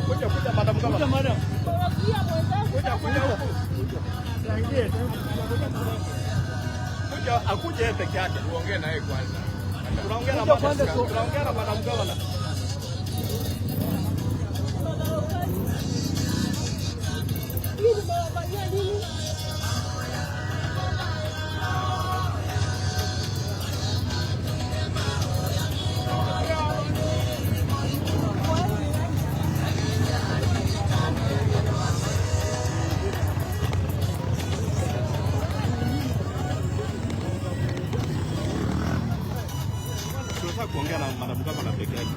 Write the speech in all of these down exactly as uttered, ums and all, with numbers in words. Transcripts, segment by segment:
Kuja, kuja, madam, kuja, madam. Kuja, kuja huku. Kuja, akuje yeye peke yake, tuongee naye kwanza. Tunaongea na madam, tunaongea na madam governor. Tunataka kuongea na madam governor peke yake.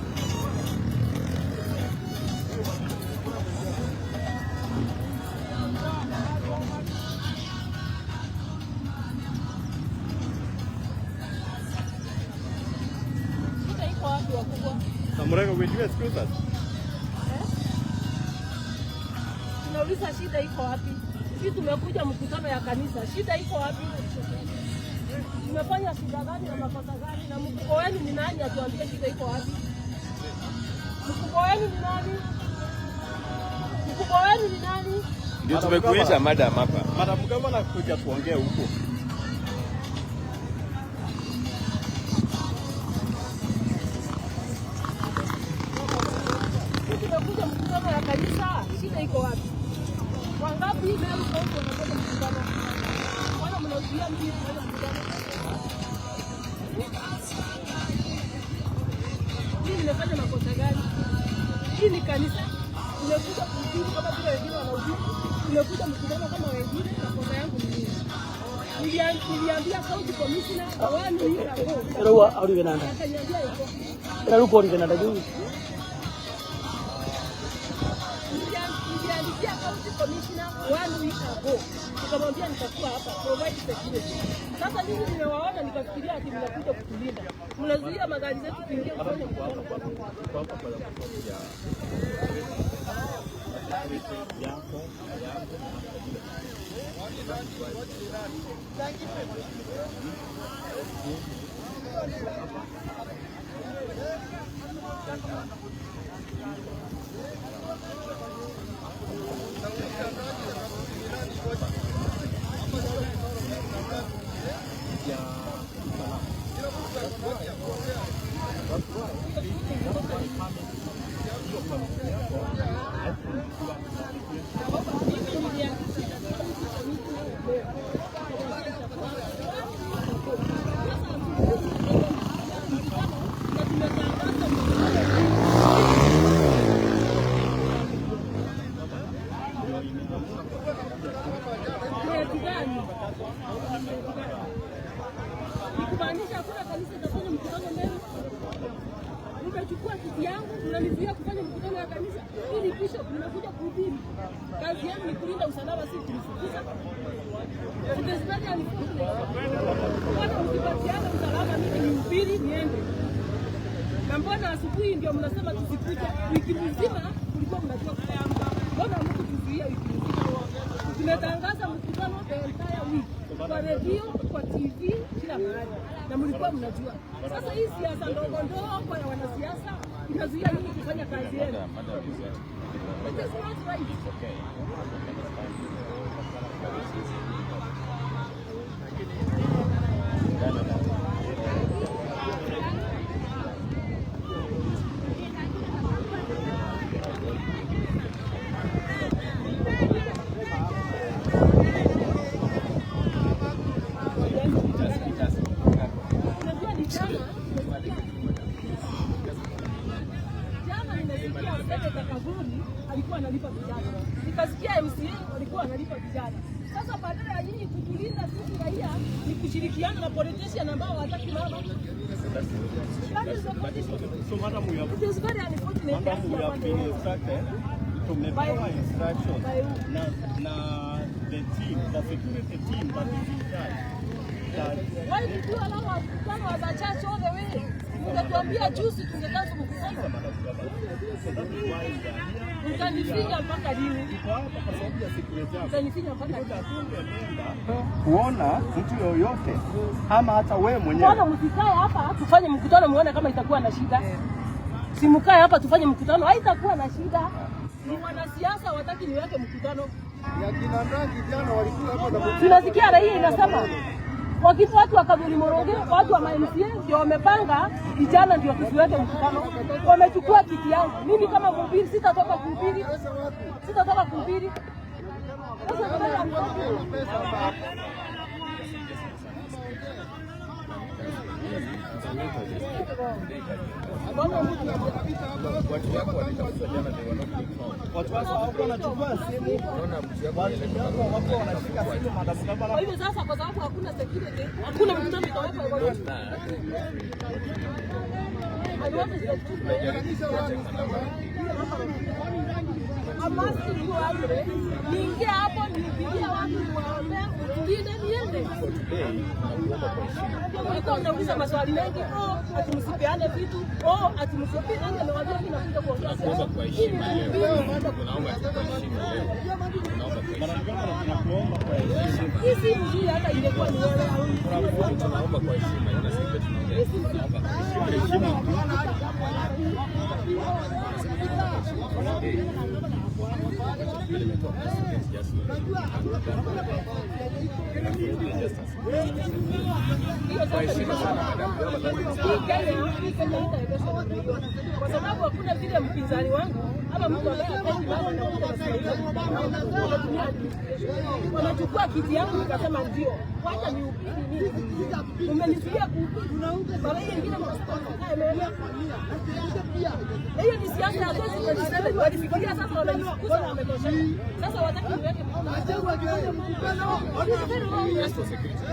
Shida iko wapi, wakubwa? Samurega, will you excuse us? Eh? Tunauliza shida iko wapi? Sisi tumekuja mkutano ya kanisa. Shida iko wapi? Tumefanya shida gani na makosa gani? Na mkubwa wenu ni nani atuambie shida iko wapi? Mkubwa wenu ni nani? Mkubwa wenu ni nani? Ndio tumekuita madam hapa. Madam, kama nakuja tuongee huko. Tumekuja mkutano ya kanisa, shida iko wapi? Wangapi leo huko wanakuja mkutano? Wana mnazuia mimi kufanya mkutano. Mimi nimefanya makosa gani? Hii ni kanisa. Nimekuja kuhubiri kama vile wengine wanahubiri. Nimekuja mkutano kama wengine, makosa yangu ni nini? Nilia-, niliambia county commissioner one week ago. Rĩu arugire na nda. Akaniambia iko. Rĩu kũrugire na nda juu. Nilia-, niliandikia county commissioner one week ago. Nikamwambia nitakuwa hapa, provide security. Sasa mimi nimewaona nikafikiria ati mnakuja kutulinda. Mnazuia magari zetu kuingia kufanya mkutano. Ni kumaanisha hakuna kanisa itafanya mkutano leo? Nimechukua kiti yangu, mnanizuia kufanya mkutano ya kanisa ili bishop, nimekuja kuhubiri. Kazi yenu ni kulinda usalama, si kunifukuza. It is very unfortunate. Mbona msipatiane usalama, mimi nihubiri, niende? Na mbona asubuhi ndio mnasema tusikuje? Wiki mzima mlikuwa mnajua kufanya. Mbona hamkutuzuia wiki mzima? Tumetangaza mkutano the entire week. Kwa redio, kwa T V, kila mahali. Na mlikuwa mnajua. Sasa hii siasa ndogo ndogo ya wanasiasa inazuia nyinyi kufanya kazi yenu. It is not right. Unajua ni jana, jana nimesikia Seneta Kavuli alikuwa analipa vijana. Nikasikia M C A walikuwa wanalipa vijana. Sasa badala ya nyinyi kutulinda sisi raia, ni kushirikiana na politician ambao hawataki mama. That is, that is, that is okay. So, madam, we have, it is very unfortunate that we have been instructed, tumepewa instruction by who? Na, na the team, the security team that is in charge. That why did you allow us to come as a church all the way? Ungetuambia juzi, tungekaa tumekusikiza. Utanifinya mpaka lini? Utanifinya mpaka lini? Kuona mtu yoyote ama hata wewe mwenyewe. Mbona msikae hapa tufanye mkutano, muone kama itakuwa na shida? Si mkae hapa tufanye mkutano, haitakuwa na shida. Ni wanasiasa wataki niweke mkutano. Ya kina Ndangi jana walikuwa hapo na mtu. Tunasikia raia inasema, wakitu watu wa Kaburi Moronge, watu wa M C A ndio wamepanga vijana ndio tusiweke mkutano. Wamechukua kiti yangu. Mimi kama mhubiri sitatoka kuhubiri. Sitatoka kuhubiri. Sasa tunataka Watu wako walikuwa wanachukua simu. Watu wako walikuwa wanashika simu, madam gavana. Kwa hivyo sasa, kwa sababu hakuna security, hakuna mtu anaweza kuweka. Niingie hapo, nipigie watu, niwaombe, utulinde, niende. Ulikuwa unauliza maswali mengi, oh, ati msipeane vitu, oh, ati msipeane, nimewaambia mimi nakuja kuongea siasa. Tunakuomba kwa heshima leo. Tunaomba tu kwa heshima leo. Tunaomba kwa heshima. Hii si mzuri hata ingekuwa ni wewe au ni. Tunaomba kwa heshima, tunasema tunaomba kwa heshima. Tunaomba kwa heshima. Kwa sababu hakuna vile mpinzani wangu ama mtu ambaye hapendi mama anakuja na siasa. Wanachukua kiti yangu, nikasema ndio. Wacha nihubiri nini? Umenizuia kuhubiri. Mara hiyo ingine mnasema tukae mema. Na hiyo ni siasa ya twenty twenty-seven, walifikiria sasa wamenifukuza na wametosha. Sasa wataki niweke mkono.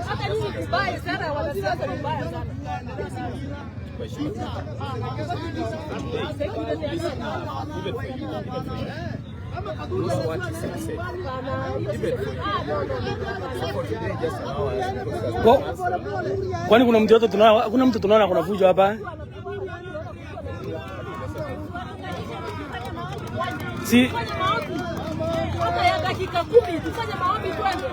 Hata nyinyi kubaya sana, wanasiasa ni mbaya sana. Kwa-, kwani kuna mtu yote tunaona, kuna mtu tunaona kuna fujo hapa? Si hata ya dakika kumi, tufanye maombi kwanza.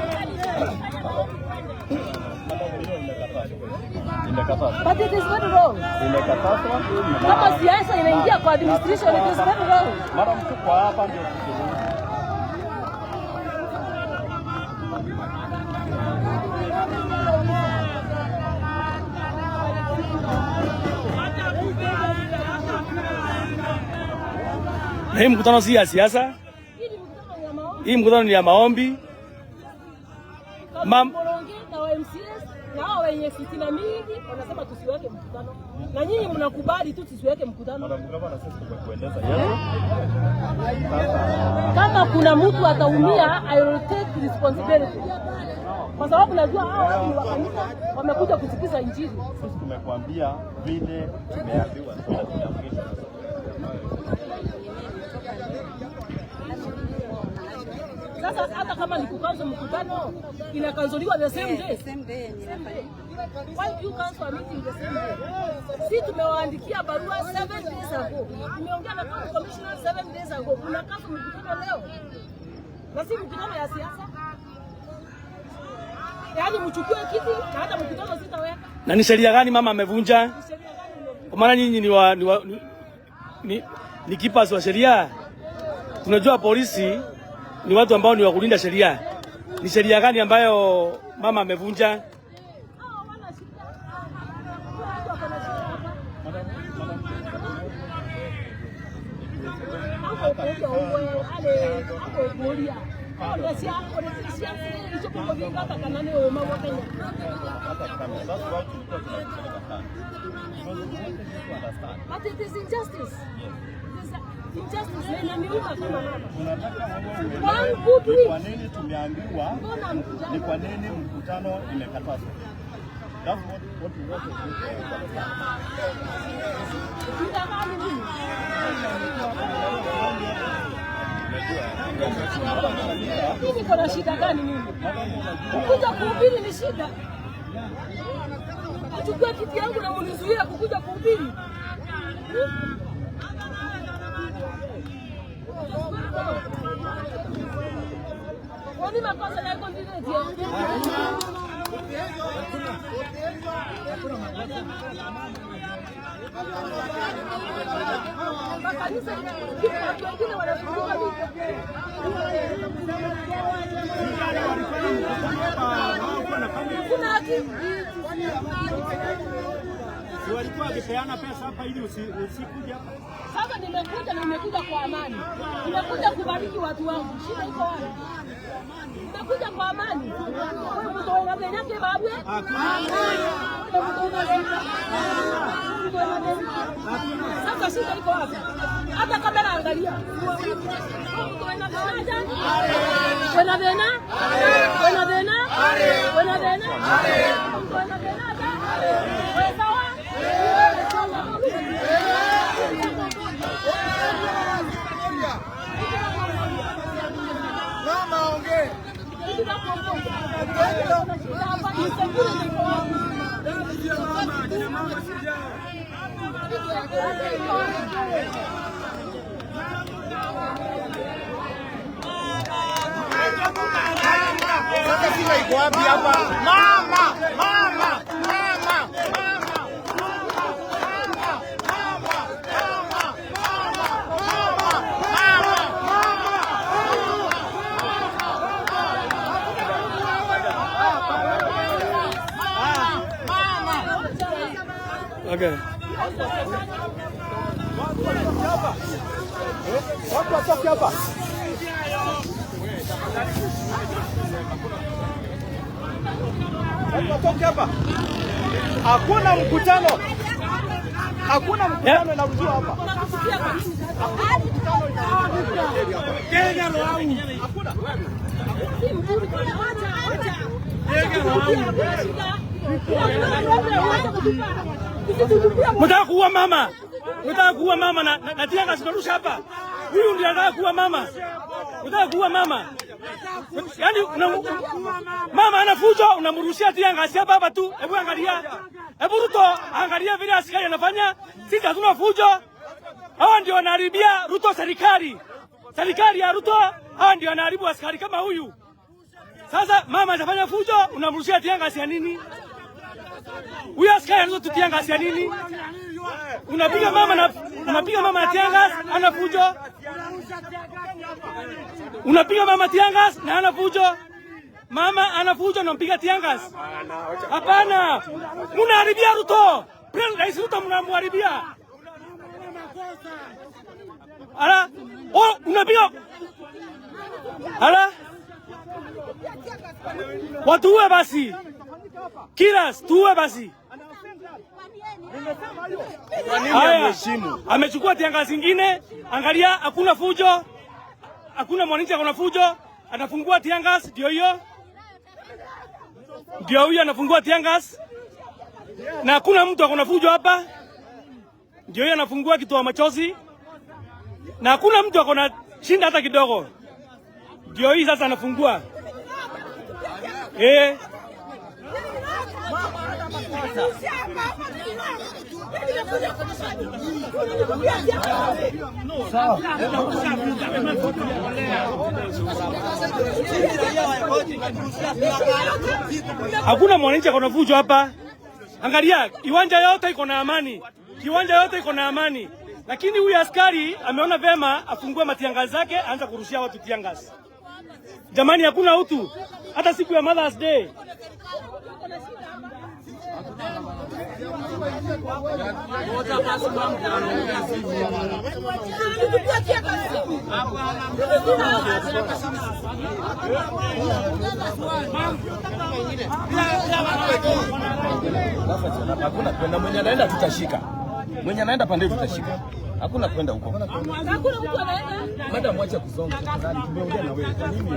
Imekatazwa. But it is very wrong. Imekatazwa. Kama siasa inaingia kwa administration, it is very wrong. Madam, tuko hapa ndio tusuluhishe. Na hii mkutano si ya siasa. Hii mkutano ni ya maombi. Hii mkutano ni ya maombi. Mam- Moronge na wa M C As na hao wenye fitina mingi wanasema tusiweke mkutano. Na nyinyi mnakubali tu tusiweke mkutano. Madam Gavana, sisi tumekueleza. Kama kuna mtu ataumia, I will take responsibility. Kwa sababu najua hao watu ni wa kanisa, wamekuja kusikiza injili. Sisi tumekuambia vile tumeambiwa, vile tumeamrishwa. Sasa hata kama ni kucancel mkutano, inakansoliwa the same day. Same day. Why do you cancel a meeting the same day? Si tumewaandikia barua seven days ago. Tumeongea na county commissioner seven days ago. Una cancel mkutano leo. Na si mkutano ya siasa. Yaani mchukue kiti, na hata mkutano sitaweka. Na ni sheria gani mama amevunja? Ni sheria gani umevunja? Kwa maana nyinyi ni wa, ni wa, ni, ni, ni keepers wa sheria. Tunajua polisi ni watu ambao ni wa kulinda sheria. Ni sheria gani ambayo mama amevunja? But it is injustice. It is injustice na inaniuma kama mama. One good week. Kwa nini tumeambiwa? Mbona hamkujali? Ni kwa nini mkutano imekatazwa? That's what, what we want to do. Mimi niko na shida gani mimi? Kukuja kuhubiri ni shida. Achukue kiti yangu na munizuia kukuja kuhubiri. Kwani makosa yako ndio? Makanisa, watu wengine wanafungiwa. Kuna haki. Si walikuwa wakipeana pesa hapa ili usi-, usikuja hapa? Sasa nimekuja na nimekuja kwa amani. Nimekuja kubariki watu wangu. Shida iko wapi? Nimekuja kwa amani. Wewe mtu wa aina gani yake babwe? Hakuna. Sasa shida iko wapi? Hata kamera angalia. Wena thina? Wena thina? Wena thina? Wena thina? Wewe sawa? Mama, ongea. Sasa shida iko wapi hapa? Mama, mama, mama, mama. Okay. Watu watoke hapa. Watu watoke hapa. Hakuna mkutano. Hakuna mkutano inaruhusiwa hapa. Hakuna mkutano inaruhusiwa hapa. Hakuna. Mtaka kuua mama. Unataka kuua mama na, na, na tear gas unarusha hapa? Huyu ndiye anataka kuua mama. Unataka kuua mama? Yaani una, mama ana fujo, unamrushia tear gas hapa hapa tu. Hebu angalia. Hebu Ruto, angalia vile askari anafanya. Sisi hatuna fujo. Hawa ndio wanaharibia Ruto serikali. Serikali ya Ruto, hawa ndio wanaharibu askari kama huyu. Sasa mama atafanya fujo, unamrushia tear gas ya nini? Huyo askari anaitwa tu tear gas ya nini? Unapiga mama na, unapiga mama na tear gas, ana fujo. Unapiga mama tear gas na ana fujo. Mama ana fujo, unampiga tear gas. Hapana. Mnaharibia Ruto. Rais Ruto mnamharibia. Ala, oh, unapiga. Ala. Watuue basi. Killers, tuue basi. Haya, amechukua tear gas zingine. Angalia, hakuna fujo. Hakuna mwananchi akona fujo. Anafungua tear gas, ndio hiyo. Ndio huyo anafungua tear gas. Na hakuna mtu akona fujo hapa. Ndio hiyo anafungua kitoa machozi. Na hakuna mtu akona shinda hata kidogo. Ndio hii sasa anafungua. Eh. Hakuna mwananchi akona fujo hapa. Angalia, kiwanja yote iko na amani. Kiwanja yote iko na amani. Lakini huyu askari ameona vema afungue ma tear gas zake, aanza kurushia watu tear gas. Jamani, hakuna utu. Hata siku ya Mother's Day. Hakuna kwenda, mwenye anaenda tutashika. Mwenye anaenda pande tutashika. Hakuna kwenda huko. Hakuna mtu anaenda. Madam, wacha kusonga tafadhali. Tumeongea na wewe. Kwa nini?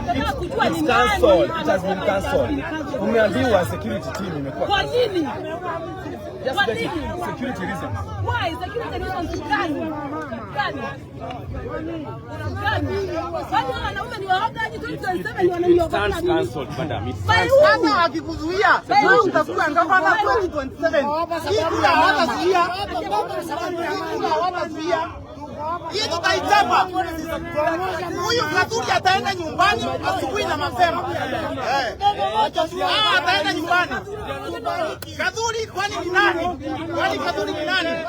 Nataka kujua ni It's nani. cancelled. It has been cancelled. Umeambiwa security team imekuwa. Kwa nini? Just Kwa that nini? Security reasons. Why? Security reasons gani? Gani? Gani? Kwani wanaume ni waoga aje twenty twenty-seven wananiogopa nini? Cancelled, madam. It's By who? Hata akikuzuia, wewe utakuwa gavana twenty twenty-seven. Hii kura hawatazuia. Hii kura hawatazuia. Hii tutaichapa. Huyu Kadhuri ataenda nyumbani asubuhi na mapema. Eh. Ah, ataenda nyumbani. Kadhuri kwani ni nani? Kwani Kadhuri ni nani? Eh.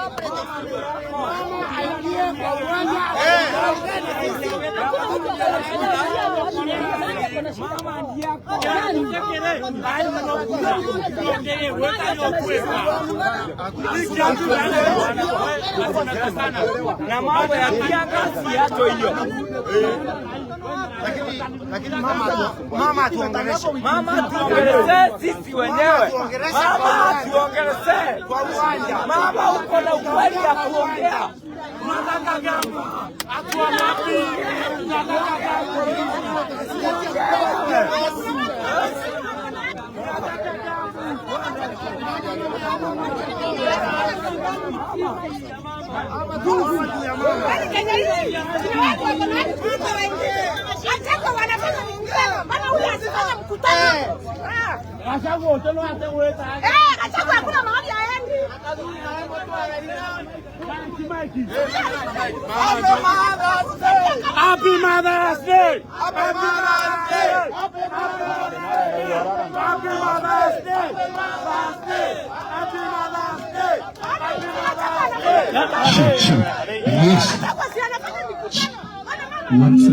Na mambo ya kiangazi yacho hiyo. Lakini mama atu- mama atuongeleshe. Mama tuongeleze sisi wenyewe. Mama tuongeleze. Kwa uwanja. Mama uko na ukweli ya kuongea. Gachagua hakuna mahali aendi. Happy Mother's Day! Happy Mother's Day! Happy Mother's Day! Happy Mother's Day! Shit, shit. Yes. Gachagua si anafanya mikutano. What's it?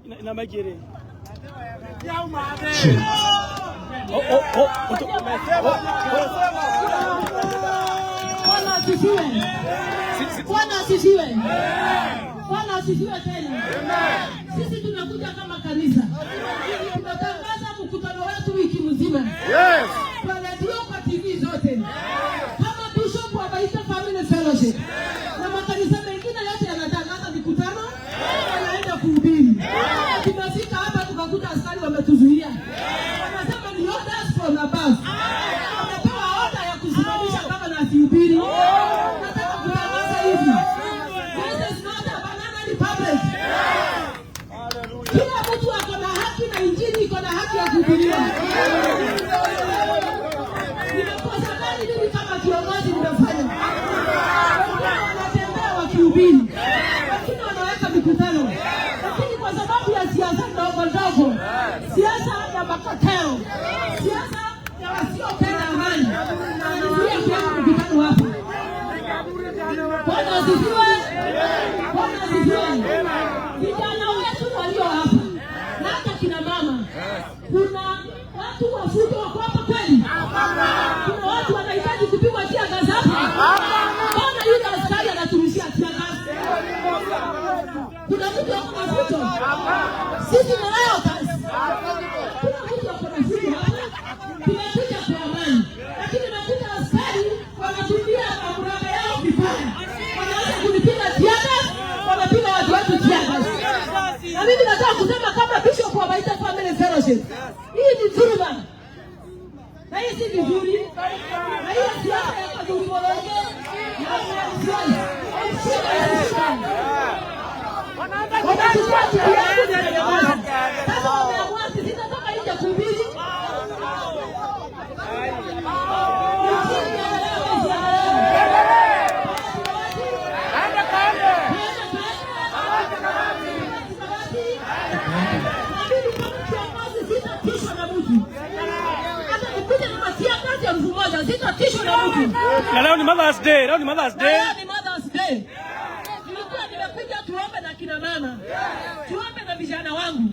Na, na magere. Shit. Bwana asifiwe. Bwana asifiwe. Bwana asifiwe tena. Sisi tunakuja kama kanisa. Tunatangaza mkutano wetu wiki mzima. Yes. Kwa radio, kwa T V zote. Kama Bishop wa Baita Family Fellowship na makanisa mengine yote yanatangaza mikutano, anaenda kuhubiri. Tumefika hapa tukakuta askari wametuzuia. Wanasema ni orders from above. Wamepewa order ya kusimamisha gavana asihubiri. Nataka kutangaza hivi. This is not a banana republic. Kila mtu ako na haki na injili iko na haki ya kuhubiriwa. Ni makosa gani mimi kama kiongozi nimefanya? Wengine wanatembea wakihubiri, wengine wanaweka mikutano, lakini kwa sababu ya siasa ndogo ndogo, siasa ya makateo, siasa ya wasiopenda amani, anazuia kuweka mkutano hapa. Bwana asifiwe. Bwana asifiwe. Vijana wetu walio hapa na hata kina mama, kuna watu wa fujo wako hapa kweli? Kuna watu wanahitaji kupigwa tear gas hapa? Mbona yule askari anaturushia tear gas? Kuna mtu ako na fujo? Sisi ni rioters. Kuna mtu ako na fujo hapa? Tumekuja kwa amani, lakini unakuta askari wanatumia mamlaka yao vibaya, wanaanza kunipiga tear gas, wanapiga watu wetu tear gas. Na mimi nataka kusema kama bishop wa Baita Family Fellowship, hii ni dhuluma. Na hii si vizuri. Na hiyo siasa ya Kadhuri Moroge, na siasa, shida, shida. Wanachukua kitu yangu na nyamaza. Sasa wameamua ati sitatoka nje kuhubiri. Na leo ni Mother's Day, leo ni Mother's Day. Nilikuwa nimekuja tuombe na kina mama. Tuombe na vijana wangu.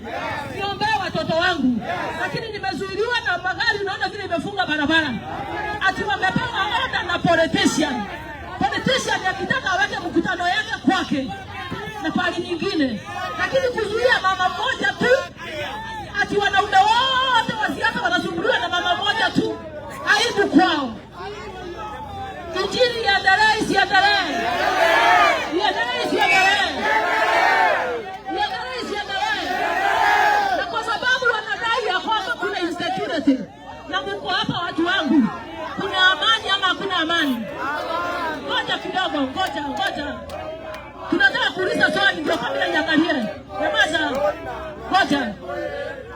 Niombee watoto wangu. Lakini nimezuiliwa na magari, unaona vile imefunga barabara. Ati wamepewa order na politician. Politician akitaka aweke mkutano yake kwake na pahali nyingine. Lakini kuzuia mama mmoja tu, ati wanaume wote wa siasa wana tu. Aibu kwao. Injili iendelee, isiendelee? Iendelee, isiendelee? Iendelee, isiendelee? Na kwa sababu wanadai ya kwamba kuna insecurity, na mko hapa, watu wangu, kuna amani ama hakuna amani? Ngoja kidogo, ngoja, ngoja. Tunataka kuuliza swali ndio kabla niangalie. Nyamaza. Ngoja.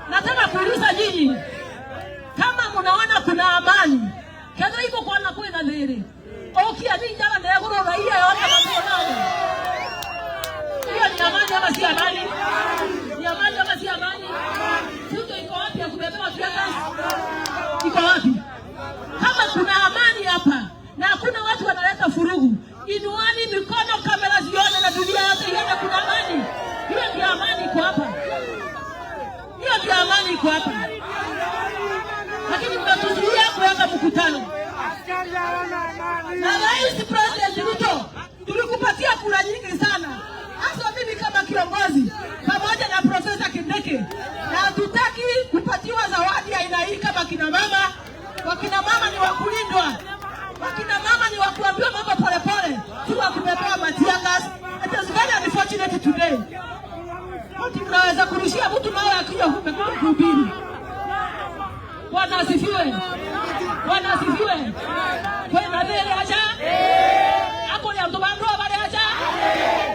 Nataka kuuliza nyinyi, kama mnaona kuna amani, kethira iko kwana kwina thiri, okia ni njara na iguru raia yote na tuonane. Hiyo ni amani ama si amani? Ni amani ama si amani? Fujo iko wapi ya kubebewa tear gas? Iko wapi? Kama kuna amani hapa na hakuna watu wanaleta furugu, inuani mikono, kamera zione na dunia yote ione kuna amani. Hiyo ndio amani iko hapa. Hiyo ndio amani iko hapa. Lakini mnatuzuia kuweka mkutano. Na Rais President Ruto, tulikupatia kura nyingi sana. Hasa mimi kama kiongozi, pamoja na Profesa Kindiki. Na hatutaki kupatiwa zawadi ya aina hii kama kina mama. Wakina mama ni wa kulindwa. Wakina mama ni wa kuambiwa mambo polepole, si wa kubebewa tear gas. It is very unfortunate today. Ati mnaweza kurushia mtu mawe akiwa umekuja kuhubiri. Bwana asifiwe. Bwana asifiwe. Kwina thiri aja? Akuri antu ba ndua bari aja?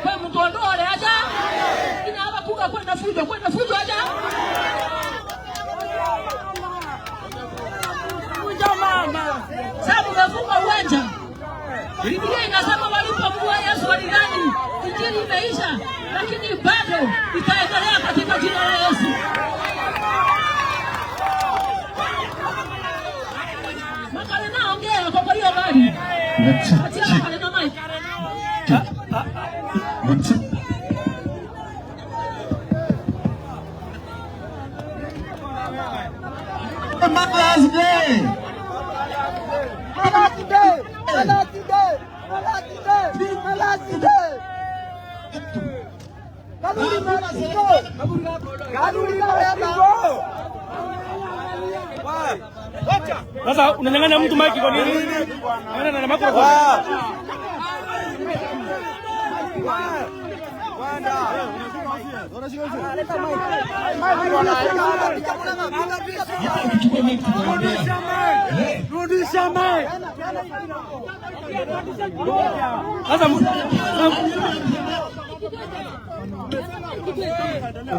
Kwi muntu o ndua uri aja? Kinya aba kuga kwina fujo, kwina fujo aja? Sasa mmefunga uwanja. Biblia inasema walipomjua Yesu walidhani injili imeisha, lakini bado itaendelea katika jina la Yesu. Makarena, ongea kwa hiyo habari. Patia Makarena mic. Mother's Day. Mother's Day. Mother's Day. Mother's Day. Mother's Day. Karuri Maringo. Karuri Maringo. Sasa unanyang'anya mtu mic kwa nini? Unaenda na microphone. Rudisha mic. Sasa m-,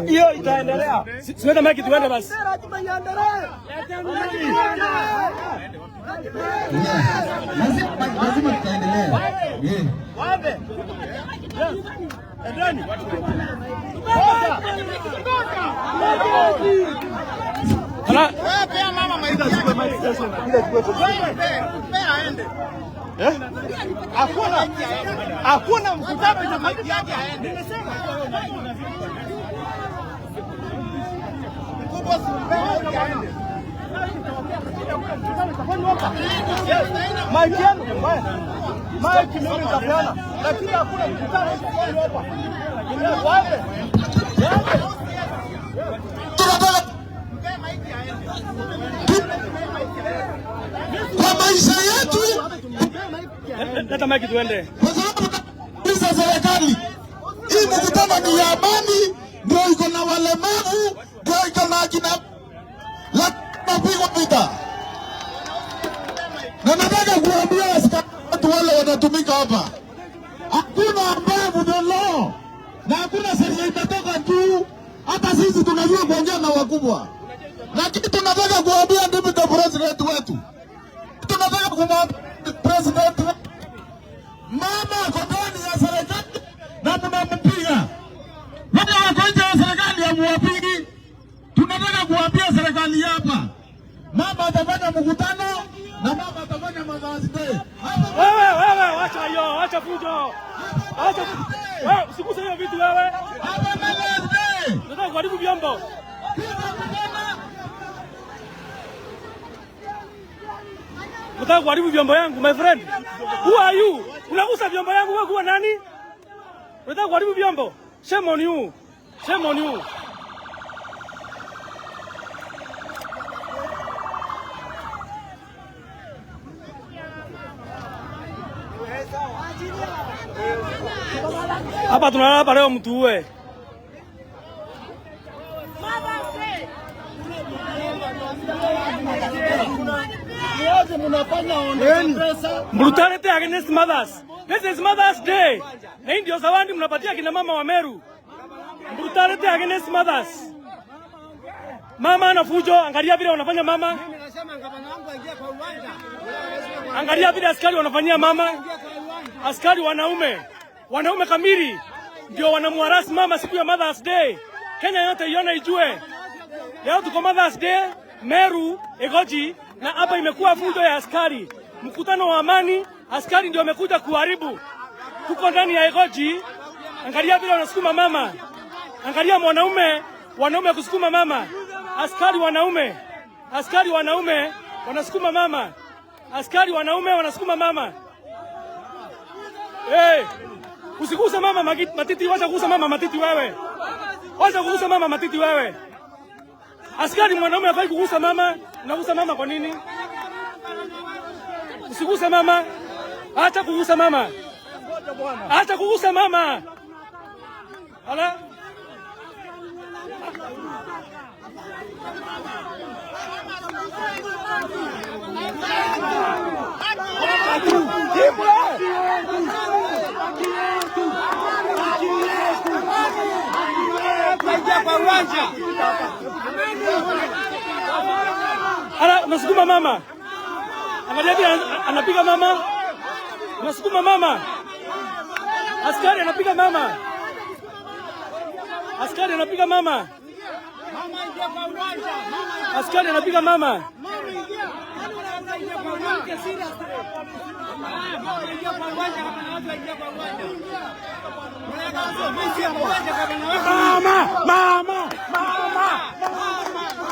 hiyo itaendelea. Si, si wende mic tuende basi. Lazima iendelee. Lazima, lazima tutaendelea. Yeah. Ala. Wewe pea mama maiki yake. Wewe pea, pea aende. Eh? Hakuna, hakuna mkutano ina maiki yake aende. Mkubwa si umpee maiki aende. Maiki yenu, maiki mimi nitapeana, lakini hakuna mkutano itakuwa hapa. Waende. Tunataka kwa maisha yetu. Leta maiki tuende. Kwa sababu kanisa, serikali, hii mkutano ni ya amani, ndio iko na walemavu, ndio iko na akina, lakini napigwa vita. Na nataka kuambia askari wetu wale wanatumika hapa, hakuna above the law na hakuna sheria imetoka juu. Hata sisi tunajua kuongea na wakubwa, lakini tunataka kuambia deputy president wetu, tunataka kumwambia president, mama ako ndani ya serikali na mnampiga. Wale wako nje ya serikali hamuwapigi. Tunataka kuambia serikali hapa, mama atafanya mkutano na mama atafanya Mother's Day. Wewe, wewe, wacha hiyo, wacha fujo. Wacha fujo. Wewe, usiguse hiyo vitu wewe. Hapa Mother's Day. Unataka kuharibu vyombo. Unataka kuharibu vyombo yangu, my friend. Who are you? Unagusa vyombo yangu, wewe kuwa nani? Unataka kuharibu vyombo? Shame on you. Shame on you. Hapa tunalala hapa leo mtu uwe. Brutality against mothers. This is Mother's Day. Na hii ndio zawadi mnapatia kina mama wa Meru. Brutality against mothers. Mama ana fujo, angalia vile wanafanya mama. Angalia vile askari wanafanyia mama. Askari wanaume. Wanaume kamili ndio wanamuharass mama siku ya Mother's Day. Kenya yote ione ijue. Leo tuko Mother's Day, Meru, Igoji, na hapa imekuwa fujo ya askari. Mkutano wa amani, askari ndio wamekuja kuharibu. Tuko ndani ya Igoji. Angalia vile wanasukuma mama. Angalia mwanaume, wanaume kusukuma mama. Askari wanaume. Askari wanaume wanasukuma mama. Askari wanaume wanasukuma mama. Hey, usiguse mama magi-, matiti, wacha kugusa mama matiti wewe. Wacha kugusa mama matiti wewe. Askari mwanaume hafai kugusa mama, unagusa mama kwa nini? Usiguse mama. Acha kugusa mama. Acha kugusa mama. Ala. Ala, unasukuma mama. Angalia vile an-, anapiga mama. Anasukuma mama. Askari anapiga mama. Askari anapiga mama. Askari anapiga mama. Mama, mama, mama, mama.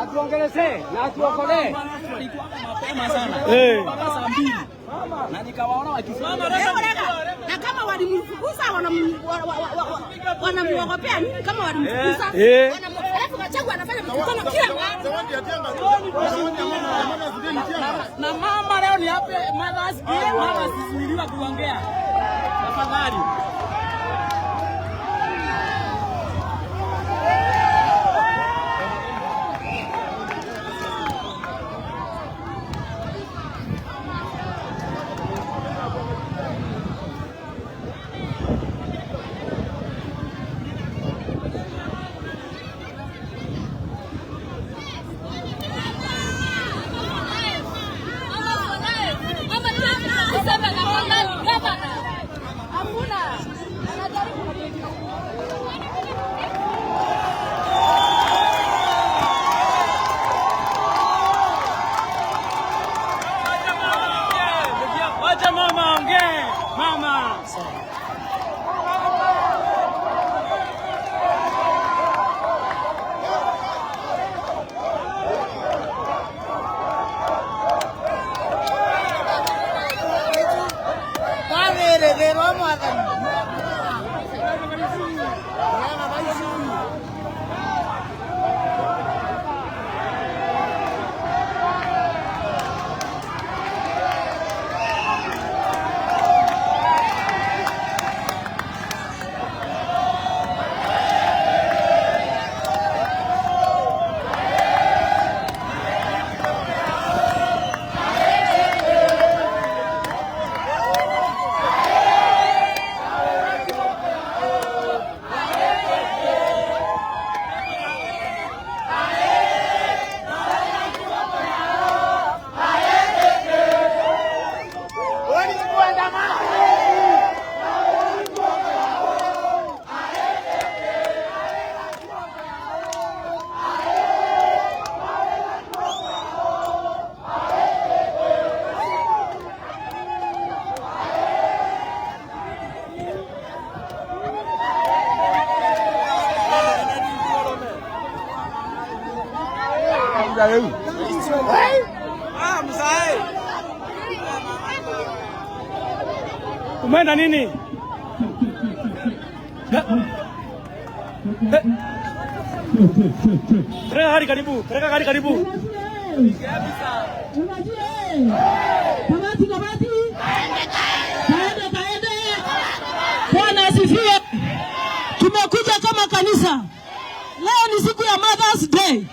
Atuongeleze na atuokolee. Mapema sana. Eh. Mpaka saa mbili. Na nikawaona wakifanya. Na kama walimfukuza, wanam-, wa-, wa-, wa-, wa-, wanamuogopea nini kama walimfukuza? Eh. Wanam-, alafu Gachagua anafanya mkutano kila mahali. Na mama leo ni happy Mother's Day, mama asizuiliwa kuongea. Tafadhali. Hakuna. Wacha mama aongee. Mama. Twathirigirwa Mwathani. Umeenda nini? Eh. Peleka gari karibu, peleka gari karibu. Unajua, eh, unajua, eh. Kabati, kabati. Kaende, kaende. Bwana asifiwe. Tumekuja kama kanisa. Leo ni siku ya Mother's Day.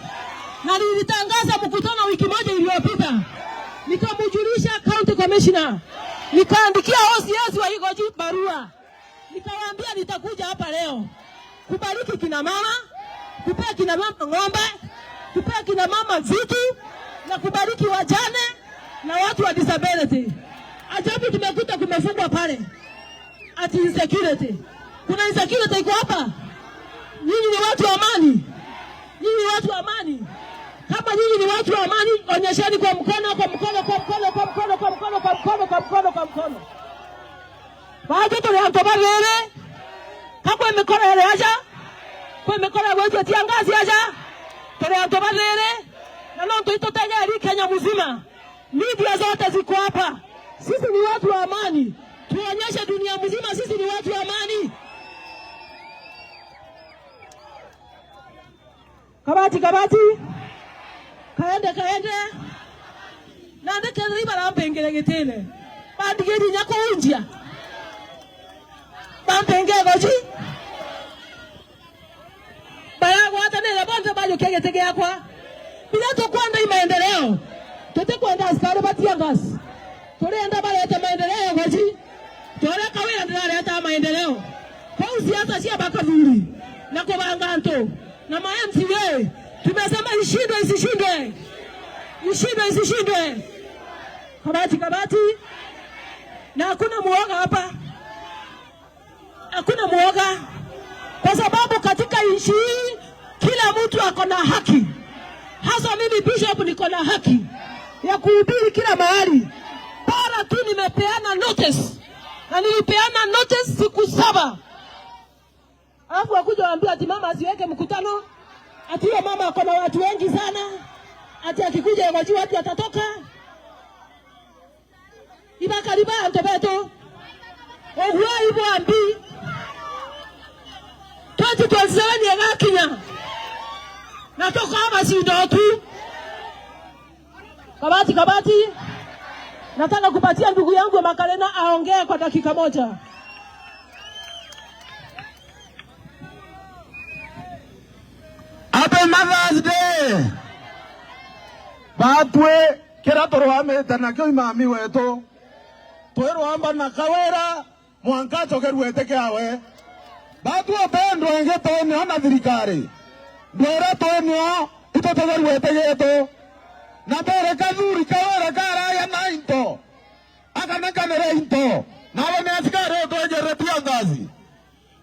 Na nilitangaza mkutano wiki moja iliyopita. Nikamjulisha county commissioner. Nikaandikia O C S wa Igoji barua. Nikawaambia nitakuja hapa leo kubariki kina mama, kupea kina mama ng'ombe, kupea kina mama vitu na kubariki wajane na watu wa disability. Ajabu, tumekuta kumefungwa pale. Ati insecurity. Kuna insecurity iko hapa? Nyinyi ni watu wa amani? Nyinyi ni watu wa amani? Kama nyinyi ni watu wa amani, onyesheni kwa mkono, kwa mkono, kwa mkono. Baatwi turi antu bathiri. Ka kwi mikoro iri aja? Kwi mikoro ya gwitia tia ngazi aja? Turi antu bathiri. Na nontu itutegeri Kenya mzima, media zote ziko hapa. Sisi ni watu wa amani. Tuonyeshe dunia mzima sisi ni watu wa amani. Kabati, kabati. Kaende, kaende. Nandi kethira ibarampingire gitine, bandigiri inya kuunjia. Bampinge Igoji. Baragwatanire bonthe bajukia giti giakwa. Biria tukwenda i maendeleo. Tutikwenda askari ba tear gas. Turienda barete maendeleo Igoji. Tore Kawira ndirareta maendeleo. Kwou siasa cia bakathuri na kubanga antu na ma M C A, tumesema ishindwe, isishindwe? Ishindwe, isishindwe? Kabati, kabati. Na hakuna muoga hapa. Hakuna muoga. Kwa sababu katika nchi hii, kila mtu ako na haki. Hasa mimi bishop niko na haki ya kuhubiri kila mahali. Bara tu nimepeana notice. Na nilipeana notice siku saba. Alafu wakuja waambie ati mama asiweke mkutano. Ati huyo mama ako na watu wengi sana. Ati akikuja Igoji watu watatoka. Ibakari ba antu betu. Uguai bwambi. Twenty twenty-seven igakinya. Na tukabacinda tu. Kabati, kabati. Nataka kupatia ndugu yangu Makarena aongee kwa dakika moja. Happy Mother's Day! Batwi, kiria turwamite nakio i mami wetu, twirwamba na Kawira, mwanka acokerue giti kiawe. Batwi, utendwa ingi twinio na thirikari, ndwira twinio itutokerue giti gitu. Na mbere kathuri Kawira karaya na into, akanekanire into, nawe ni askari utwenjere tear gas.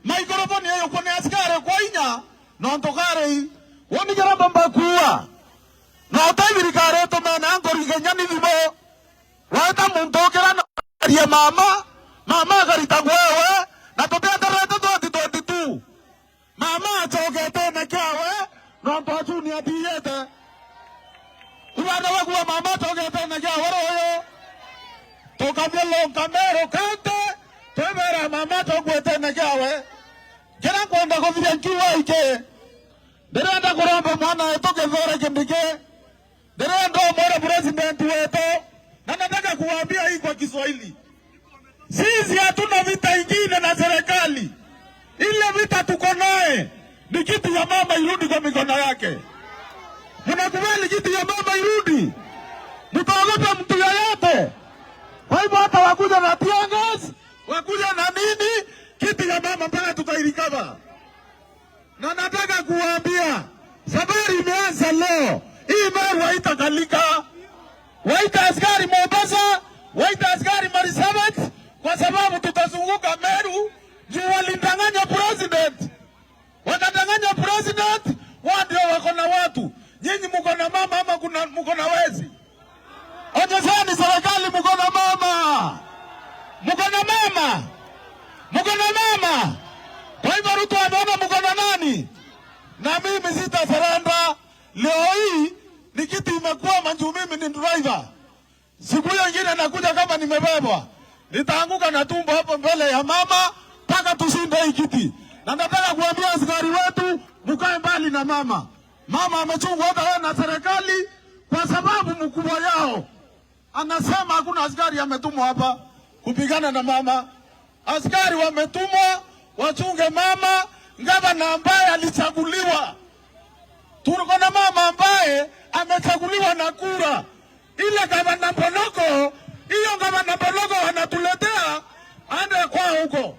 Maikrofoni iyo kwa ni askari kwa inya, nontu kari, woni kira mbamba kuua. No ta thirikari itumena nkori kenya ni thimu. Weta muntu ukira na aria mama, mama akarita ngwewe, na tuteterete twenty twenty-two. Mama acoketene kiawe, nontu achuni atiyete. Ibana bagua mama acoketene kiawe ruyu. Tukamilonga Meru County, twibera mama acoketene kiawe. Kira nkwenda kuthiria nkiuga iki, ndirenda kuromba mwana wetu Kithure Kindiki. Ndirenda umwira president wetu, na nataka kuwaambia hii kwa Kiswahili. Sisi hatuna vita ingine na serikali. Ile vita tuko naye ni kiti ya mama irudi kwa mikono yake. Mnakubali kiti ya mama irudi? Mtaogopa mtu yeyote? Kwa hivyo hata wakuja na tear gas, wakuja na nini, kiti ya mama mpaka tutairecover. Na nataka kuwaambia, safari imeanza leo. Hii Meru haitakalika. Waita askari Mombasa, waita askari Marsabit, kwa sababu tutazunguka Meru, juu walidanganya president. Wakadanganya president, wao ndio wako na watu. Nyinyi mko na mama ama kuna, mko na wezi? Onyesheni serikali mko na mama. Mko na mama. Mko na mama. Kwa hivyo Ruto ameona mko na nani? Na mimi sitasurrender. Leo hii ni kiti imekwama juu mimi ni driver. Siku hiyo ingine nakuja kama nimebebwa. Nitaanguka na tumbo hapo mbele ya mama mpaka tushinde hii kiti. Na nataka kuambia askari wetu, Mkae mbali na mama. Mama amechungwa hata yeye na serikali kwa sababu mkubwa yao anasema hakuna askari ametumwa hapa kupigana na mama. Askari wametumwa wachunge mama, gavana ambaye alichaguliwa. Tuko na mama ambaye amechaguliwa na kura. Ile gavana Mboloko, hiyo gavana Mboloko wanatuletea, aende kwao huko.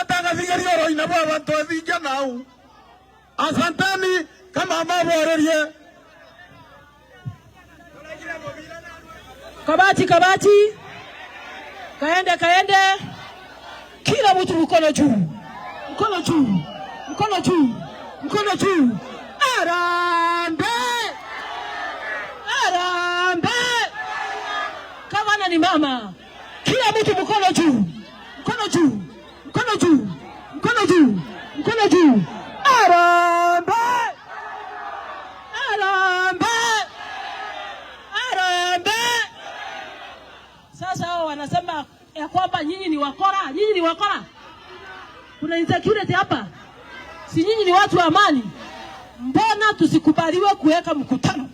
Eta gathigiri oroine bwa bantu ethingia nau. Asanteni, kama maborerie. Kabati, kabati. Kaende, kaende. Kila mtu mkono juu. Mkono juu. Mkono juu. Mkono juu. Harambee! Harambee! Gavana ni mama. Kila mtu mkono juu. Mkono juu. Mkono juu. Mkono juu. Mkono juu. Harambee! Harambee! Harambee! Sasa hao wanasema ya kwamba nyinyi ni wakora, nyinyi ni wakora. Kuna insecurity hapa? Si nyinyi ni watu wa amani? Mbona tusikubaliwe kuweka mkutano?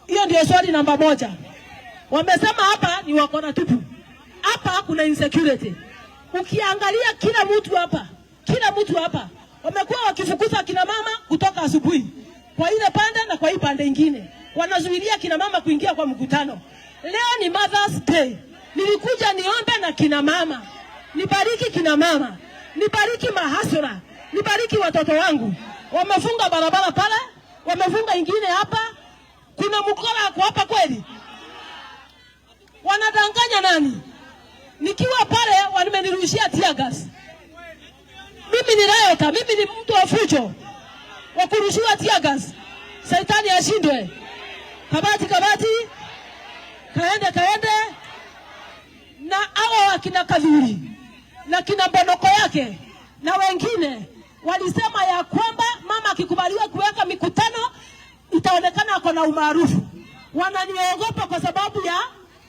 Hiyo ndio swali namba moja. Wamesema hapa ni wakora tupu. Hapa kuna insecurity. Ukiangalia kila mtu hapa, kila mtu hapa, wamekuwa wakifukuza kina mama kutoka asubuhi kwa ile pande na kwa hii pande ingine, wanazuilia kina mama kuingia kwa mkutano. Leo ni Mother's Day, nilikuja niombe na kina mama, nibariki kina mama, nibariki mahasura, nibariki watoto wangu. Wamefunga barabara pale, wamefunga ingine hapa. Kuna mkora ako hapa kweli? Wanadanganya nani? Nikiwa pale wamenirushia tear gas. Mimi ni riota, mimi ni mtu wa fujo, wa kurushiwa tear gas. Shetani ashindwe. Kabati, kabati. Kaende, kaende. Na hawa wakina Kathuri na kina Mbonoko yake na wengine walisema ya kwamba mama akikubaliwa kuweka mikutano itaonekana ako na umaarufu. Wananiogopa kwa sababu ya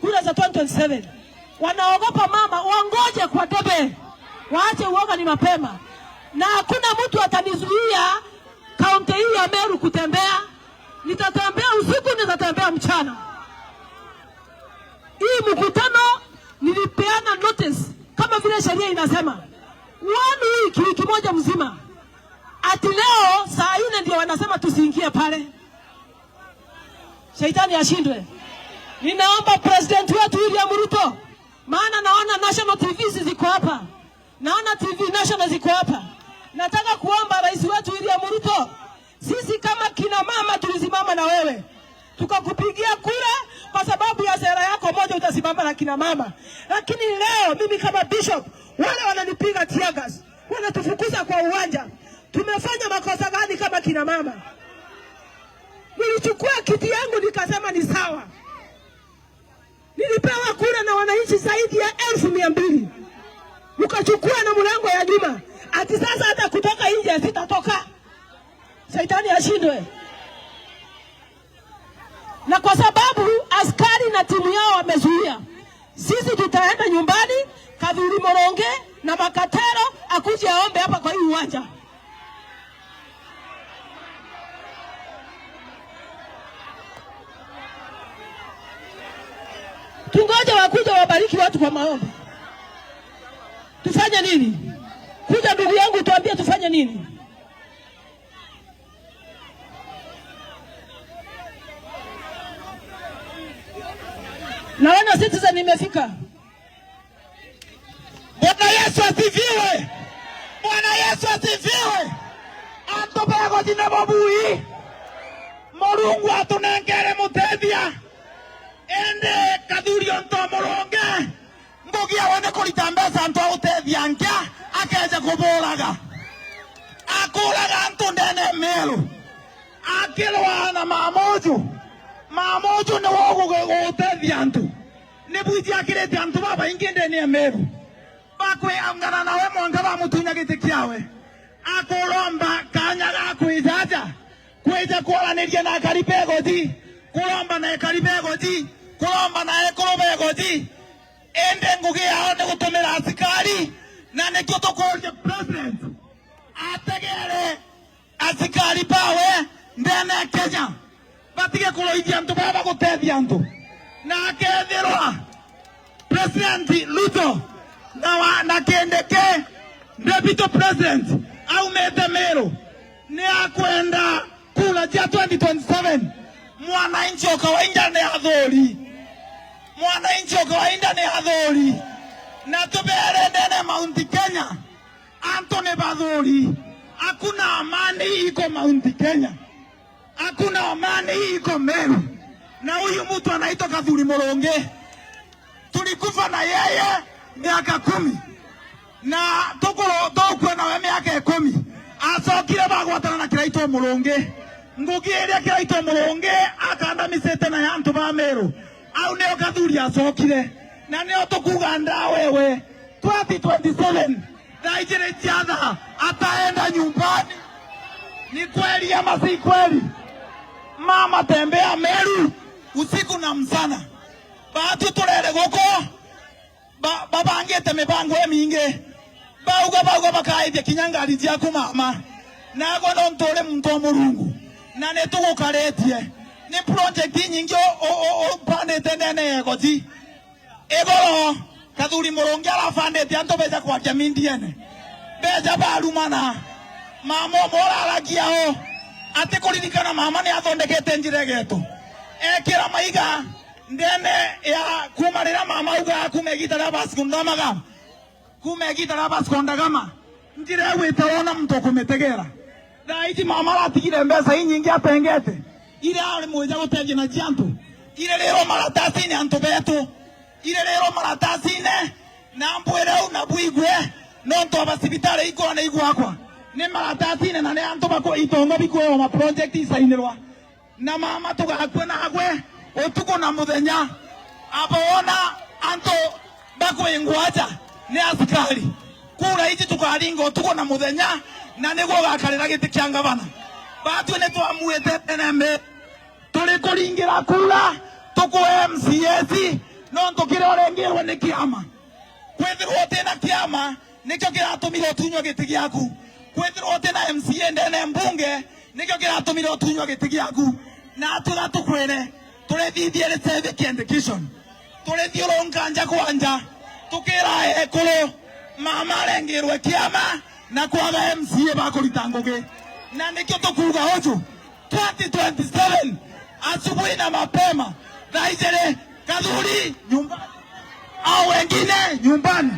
kura za twenty twenty-seven. Wanaogopa mama, wangoje kwa debe. Waache uoga, ni mapema. Na hakuna mtu atanizuia kaunti hii ya Meru kutembea. Nitatembea usiku, nitatembea mchana. Hii mkutano nilipeana notice kama vile sheria inasema. One week, wiki moja mzima. Ati leo saa nne ndio wanasema tusiingie pale. Shetani ashindwe. Ninaomba president wetu William Ruto, maana naona national T Vs ziko hapa, naona T V national ziko hapa. Nataka kuomba rais wetu William Ruto, sisi kama kina mama tulisimama na wewe, tukakupigia kura kwa sababu ya sera yako moja, utasimama na kina mama. Lakini leo mimi kama bishop, wale wananipiga tear gas, wanatufukuza kwa uwanja. Tumefanya makosa gani kama kina mama? Nilichukua kiti yangu nikasema ni sawa. Nilipewa kura na wananchi zaidi ya elfu mia mbili. Mkachukua na mlango ya nyuma. Ati sasa hata kutoka nje sitatoka. Shetani ashindwe. Na kwa sababu askari na timu yao wamezuia, sisi tutaenda nyumbani, Kathuri Moronge na Makatero akuje aombe hapa kwa hii uwanja. Tungoje wakuje wabariki watu kwa maombi. Tufanye nini? Kuja ndugu yangu, tuambie tufanye nini? Naona Citizen imefika. Bwana Yesu asifiwe. Bwana Yesu asifiwe. Antu begothi na babui. Murungu atunengere mutethia. Indi Kathuri onto muronge. Ngugi yawe ni kurita mbeca antu a gutethia nkia, akeja kuburaga. Akuraga antu ndene ya Meru. Akirwaa na mama uju. Mama uju niwe ugu-, gutethia antu. Ni bwiji akirite antu babaingi ndene ya Meru. Bakwiangana nawe mwanka bamutunya giti kiawe. Akuromba kanya ga kwijaja. Kwija kwaraniria na akari begothi. Kuromba na ekari begothi. Kuromba na ekuru begothi. Indi ngugi yao ni gutumira asikari, na nikio tukuria president. Ategere asikari bawe ndene ya Kenya batige kuroithia antu baba gutethia antu. Na akethirwa President Ruto na wa, na Kindiki, Deputy President aumite Meru, ni akwenda kura cia twenty twenty-seven, mwananchi o kawaida ni athuri. Mwananchi o kawaida ni athuri. Na tubere ndene Mount Kenya, antu ni bathuri. Hakuna amani iko Mount Kenya. Hakuna amani iko Meru. Na huyu mtu anaitwa Kathuri Murungi. Tulikufa na yeye miaka kumi. Na tukuru-, tukue nawe miaka ikumi. Acokire bagwatana na Kiraitu Murungi. Ngugi iria Kiraitu Murungi akandamicite na ya antu ba Meru. Au nio Kathuri acokire. Na nio tukuga ndawewe. Twenty twenty-seven, thaa ijiri cia thaa, ataenda nyumbani. Ni kweli ama si kweli? Mama tembea Meru usiku na mchana. Baatu turere guku, ba-, babangite mibango imingi. Bauga, bauga bakaithia kinya ngari ciaku mama. Nagwe nontu uri muntu wa Murungu. Na nitugukaritie. Ni project inyingi u-, u-, u-, upandite ndene ya Igoji. Igoro, Kathuri Murungi arabandite antu beja kwaria mindiene. Beja barumana. Mama umwe uraragia o. Atikuririkana mama ni athondekete njira igetu. Ekira maiga ndene ya kuma riria mama auga kuma igita ria Vasco da Gama. Kuma igita ria Vasco da Gama, njira igwite wona muntu ukumitegera. Thaa iji mama aratigire mbeca inyingi atengete, iria ari mwija gutethia na cia antu, iri riro maratasine antu betu, iri riro maratasine, na mbwire u na bwigue, nontu aba cibitari ikorwa ni igwakwa, ni maratasine na ni antu baku itongo bikuewa ma project isainirwa. Na mama tugakua nagwe utuku na muthenya. Abona antu bakwingwa aja ni asikari. Kura iji tukaringa utuku na muthenya, na niguo ugakarira giti kia ngavana. Batwi ni twamuite tene mbi. Turi kuringira kura, tukue M C As, nontu kiria urengirwe ni kiama. Kwithirwa utina kiama, nikio kiratumire utunywa giti giaku. Kwithirwa utina M C A ndene mbunge, nikio kiratumire utunywa giti giaku. Na twiga tukwire, turithithie ri civic education. Turithiurunka nja kwa nja, tukira ekuru, mama arengirwe kiama na kwaga M C A ba kurita ngugi. Na nikio tukuuga uju, twenty twenty-seven, asubuhi na mapema, thaa ijiri, Kathuri nyumbani, au wengine nyumbani.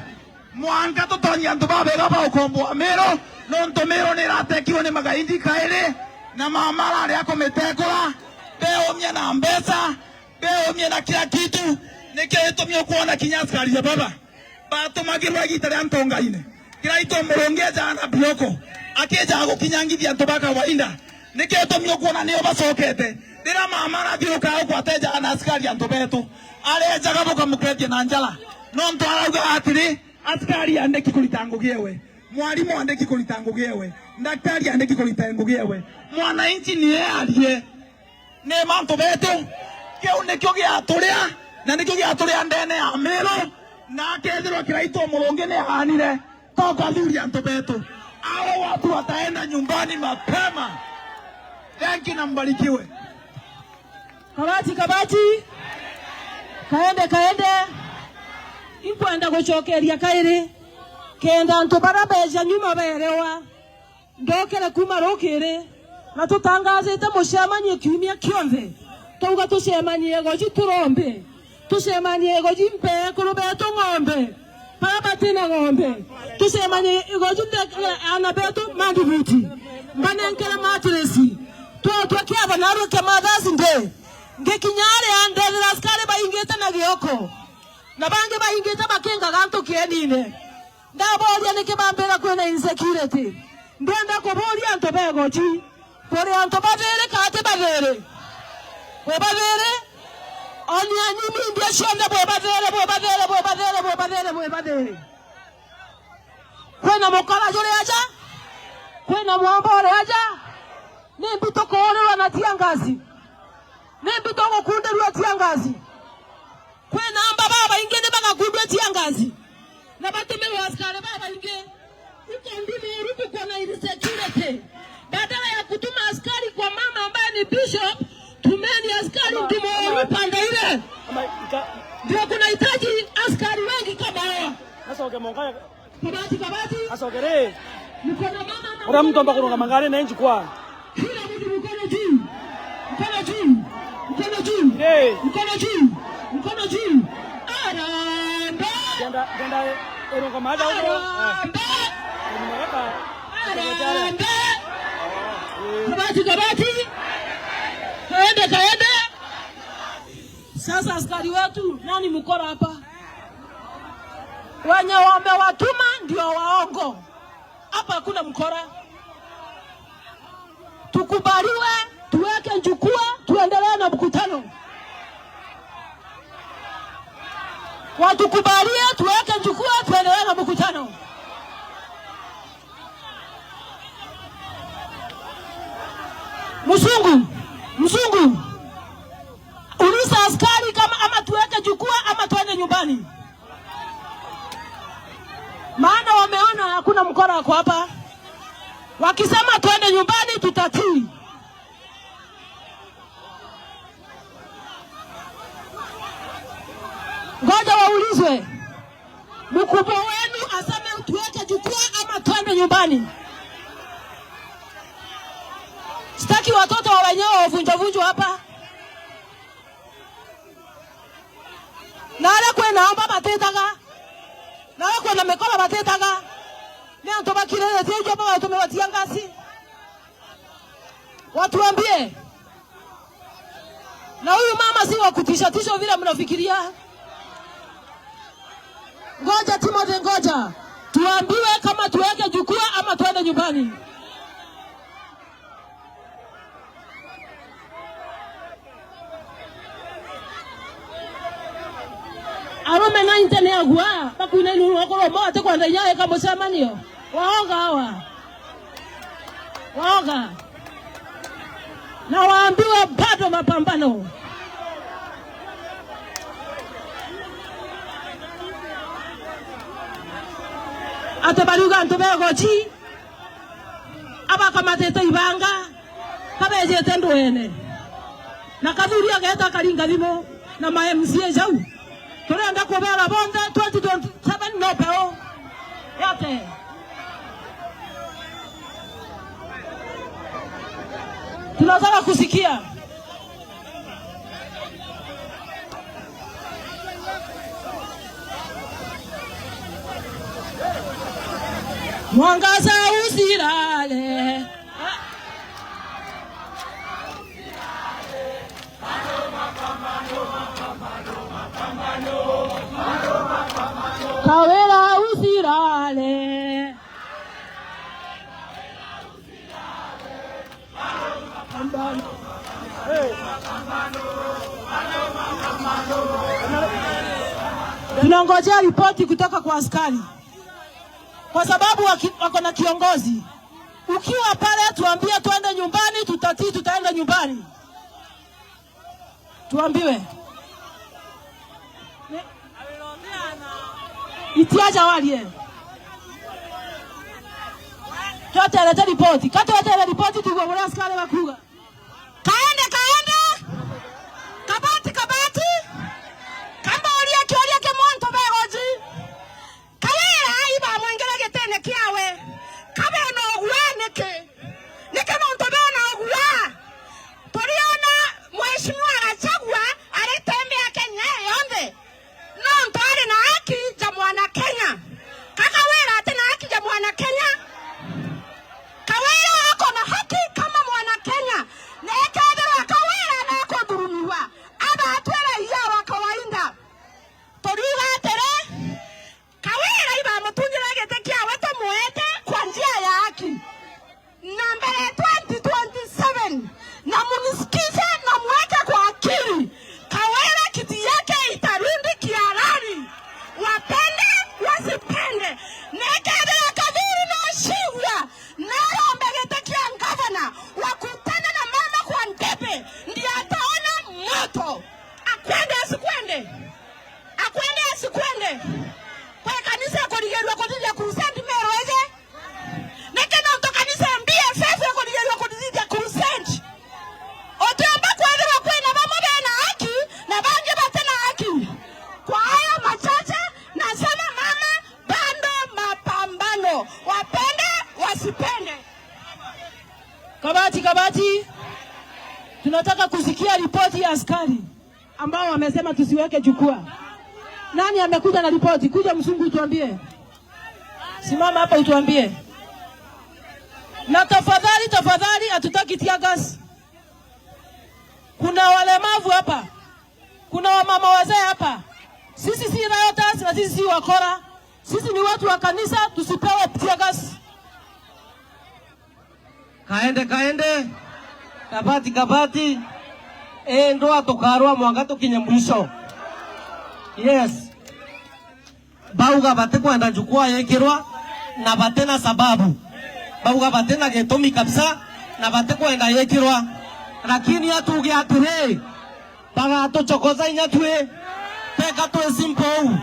Mwanka tutonye antu babega ba ukomboa Meru, nontu Meru ni iratekirwe ni magaidi kairi, na mama arari akumitekura, beumia na mbeca, beumia na kila kitu, nikio gitumi ukwona kinya askari ya baba batumagirwa igita ria ntungaine. Kiraitu Murungi ejaga na bioko, akijaga gukinyangithia antu ba kawaida. Nikio gitumi ukwona nio bacokete. Riria mama arathiuruka uku atejaga na askari antu betu, arejaga bukamukethia na njara. Nontu arauga atiri, askari andiki kurita ngugi ewe, mwarimu andiki kurita ngugi ewe, ndaktari andiki kurita ngugi ewe. Mwananchi ni earie. Ni mantu betu. Kiu nikio giaturia, na nikio giaturia ndene ya Meru, na akethirwa Kiraitu Murungi ni aanire, toka thuri antu betu. Hao watu wataenda nyumbani mapema. Thank you na mbarikiwe. Kabati, kabati. Kaende, kaende. Inkwenda gucokeria kairi. Kenda antu baria beja nyuma berewa. Ndokere kuuma rukiri, na tutangazite mucemanio kiumia kionthe. Twauga tucemanie Igoji turombe, tucemanie Igoji mpee ekuru betu ng'ombe, baria batina ng'ombe. Tucemanie Igoji nte-, aana betu mandibuti, mbanenkere matiresi. Twatwe kiatho narua kia Mothers Day, ngikinya aria ndethira askari baingite na gioko, na bangi baingite bakingaga antu kienine. Ndaboria niki bambira kwina insecurity? Ndenda kuboria antu ba Igoji, buri antu bathiri kana ti bathiri? Bwi bathiri? Oni anyu ni mbia cionthe bwi bathiri, bwi bathiri, bwi bathiri, bwi bathiri, bwi bathiri? Kwina mukora juri aja? Kwina mwamba uri aja? Nimbi tukuurirwa na tear gas? Nimbi tugukundirua tear gas? Kwina amba babaingi ni bagakundua tear gas, na batumirwa askari babaingi. Iko ndimo uruku kwa na insecurity. Badala ya kutuma askari kwa mama ambaye ni bishop, tumeni askari ndimo uruku pande ile. Ndio kunahitaji askari wengi kama hawa. Kabati, kabati. Asogere. Mkono mama, mama, ura muntu amba kurungama ngari na injukwa. Kila mtu mkono juu. Mkono juu. Mkono juu. Hey. Mkono juu. Mkono juu. Harambee. Genda, genda, eh, erungama aja uko. Harambee. Harambee. Kabati, kabati. Kaende, kaende. Sasa askari wetu, nani mkora hapa? Wenye wamewatuma ndio waongo. Hapa hakuna mkora. Tukubaliwe, tuweke jukwaa, tuendelee na mkutano. Watukubalie, tuweke jukwaa, tuendelee na mkutano. Mzungu, mzungu, uliza askari kama ama tuweke jukwaa ama twende nyumbani. Maana wameona hakuna mkora ako hapa. Wakisema twende nyumbani, tutatii. Ngoja waulizwe. Mkubwa wenu aseme tuweke jukwaa ama twende nyumbani. Sitaki watoto wa wenyewe wavunjavunjwa hapa. Na aria kwina amba batitaga, na aria kwina mikoba batitaga, ni antu bakiriritie ijo bagatumirwa tia ngasi. Watuambie. Na huyu mama si wa kutisha tisha vile mnafikiria. Ngoja Timothy, ngoja. Tuambiwe kama tuweke jukwaa ama twende nyumbani. Arume ninety ni agua, bakwina inuru okorwo mo ati kwenda inya eka mucemanio. Waoga hawa. Waoga. Na waambiwe bado mapambano. Ati bariuga antu begochi. Abakamatite ibanga, kabejete ndwene. Na kathuri ageeta akaringa thimu na ma M C A jau. Turenda kubera bonthe twenty twenty-seven no peo. Yote. Tunataka kusikia. Mwangaza usilale. Kawira usilale. Tunangojea ripoti kutoka kwa askari, kwa sababu waki-, wako na kiongozi. Ukiwa pale, tuambie twende nyumbani, tutatii, tutaenda nyumbani. Tuambiwe. Itiaja warie. Tweterete ripoti. Ka twetere ripoti, tuigue buria askari bakuuga. Kaende, kaende. Kabati, kabati. Kamba urie kiuria kimwe antu begoji. Kawira ibamwingire gitene kiawe. Kabe na ugua niki? Niki nontu bena ugua? Turiona Mheshimiwa Gachagua aritembea Kenya yonthe. Nontu ari na haki ja mwana Kenya. Ka Kawira ati na haki ja mwana Kenya? Kawira ako na haki kama mwana Kenya. Na ikethirwa Kawira na kuthurumiwa, abatwire raia wa kawaida. Turiuga atiri, Kawira ibamutungire giti kiawe tumuete kwa njia ya haki. Na mbere twenty twenty-seven, na munisikize na muweke kwa akili, Kawira kiti yake itarudi kihalali. Wapende, wasipende. Na ikethira Kathuri na Gachagua narombe giti kia ngavana, wakutane na mama kwa debe, ndiye ataona moto. Akwende asikwende? Akwende asikwende? Kwi kanisa ikurigirua kuthithia crusade Meru iji? Tunataka kusikia ripoti ya askari ambao wamesema tusiweke jukwaa. Nani amekuja na ripoti? Kuja mzungu utuambie. Simama hapa utuambie. Na tafadhali, tafadhali, hatutaki tear gas. Kuna walemavu hapa. Kuna wamama wazee hapa. Sisi si rioters na sisi si wakora. Sisi ni watu wa kanisa, tusipewe tear gas. Kaende, kaende. Kabati, kabati. Ii ndwaa tukarwaa mwanka tukinye mwisho. Yes. Bauga batikwenda jukwaa yikirwa na batina sababu. Bauga batina gitumi kabisa na batikwenda yikirwa. Lakini atuge atiri, bagatuchokoza inya twi. Teka twi simple uu.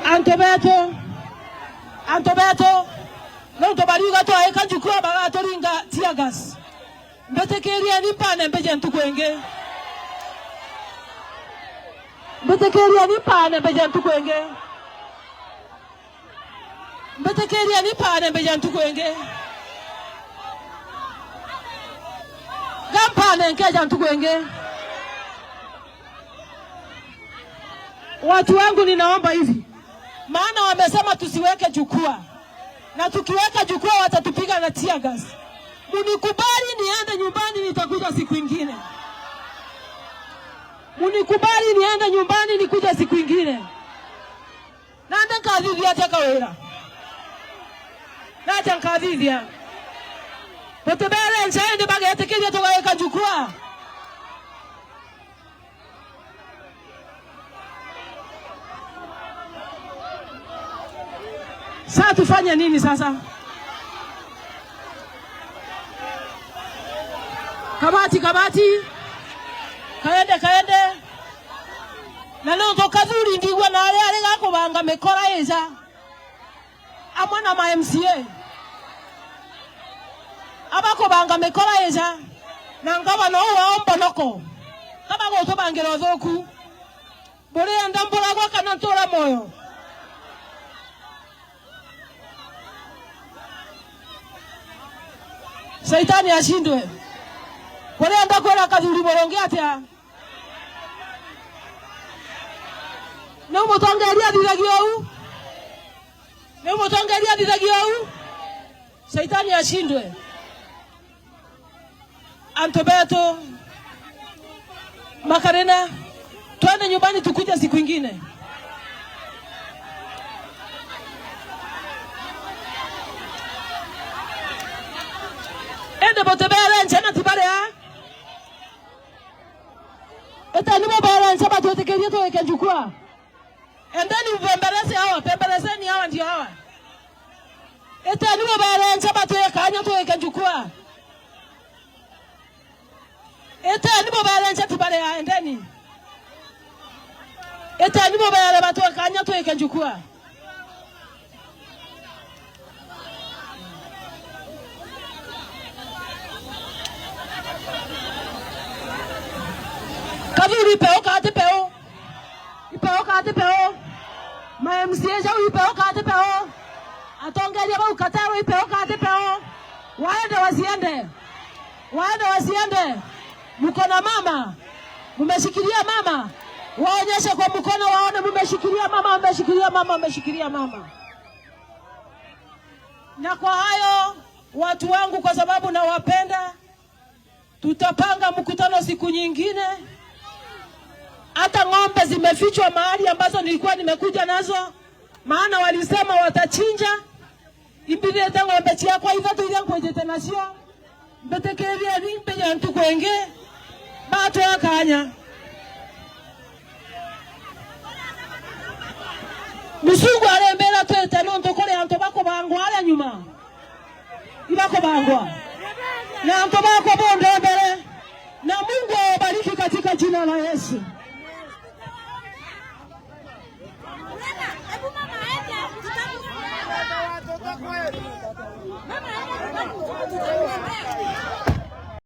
Antu betu, antu betu, nontu bariuga twaika jukwaa bagaturinga tear gas. Mbitikirieni mpane mbije ntuku ingi. Mbitikirieni mpane mbije ntuku ingi. Mbitikirieni mpane mbija ntuku ingi. Ga mpane nkeja ntuku ingi. Watu wangu, ninaomba hivi, maana wamesema tusiweke jukwaa, na tukiweka jukwaa watatupiga na tear gas. Munikubali niende nyumbani, nitakuja siku ingine. Munikubali niende nyumbani, nikuje siku ingine. Nandi nkathithia atia kawira? Natia nkathithia? Butibeere ncha indi bagetikiria tugaika jukwaa? Sasa tufanye nini sasa? Kabati, kabati. Kaende, kaende. Na nontu Kathuri ndigua nawe ari gakubanga mikora ija amwe na ma M C A. Abakubanga mikora ija na ngavana uu wao Mbonoko, kabagutubangira uthuku. Burienda mburagwa kana nture mwoyo? Shaitani ashindwe. Burienda kwira Kathuri Murungi atia? Ni umutongeria athithagia uu? Ni umutongeria athithagia uu? Shaitani ashindwe. Antu betu, Makarina, twende nyumbani, tukuje siku ingine. Ende butibere ncha na tibari aa. Iteni bubere ncha batwitikirie tuike jukwaa. Endeni mbembeleze hawa, mbembelezeni hawa, ndio hawa. Iteni bubere ncha batwike kanya tuike jukwaa. Iteni bubere ncha tibari aa, endeni. Iteni bubere batwike kanya tuike jukwaa. Kathuri, ipeuka ati peu? Ipeuka ati peu? Ma M C A jau ipeuka ati peu? Atongeria bau Katero ipeuka ati peu? Waende wasiende? Waende wasiende? Mko na mama? Mumeshikilia mama? Waonyeshe kwa mkono waone mumeshikilia mama, mumeshikilia mama, mumeshikilia mama. Na kwa hayo, watu wangu, kwa sababu nawapenda, tutapanga mkutano siku nyingine. Hata ng'ombe zimefichwa mahali ambazo nilikuwa nimekuja nazo, maana walisema watachinja. Imbithite ng'ombe ciakwa ithatu iria nkwijite nacio. Mbitikirieni mbije ntuku ingi, batwaa kanya. Musungu arimbira twite nontu kuri antu bakubangwa aria nyuma. Ibakubangwa. Na antu bakwa bonthe mbere. Na Mungu awabariki katika jina la Yesu.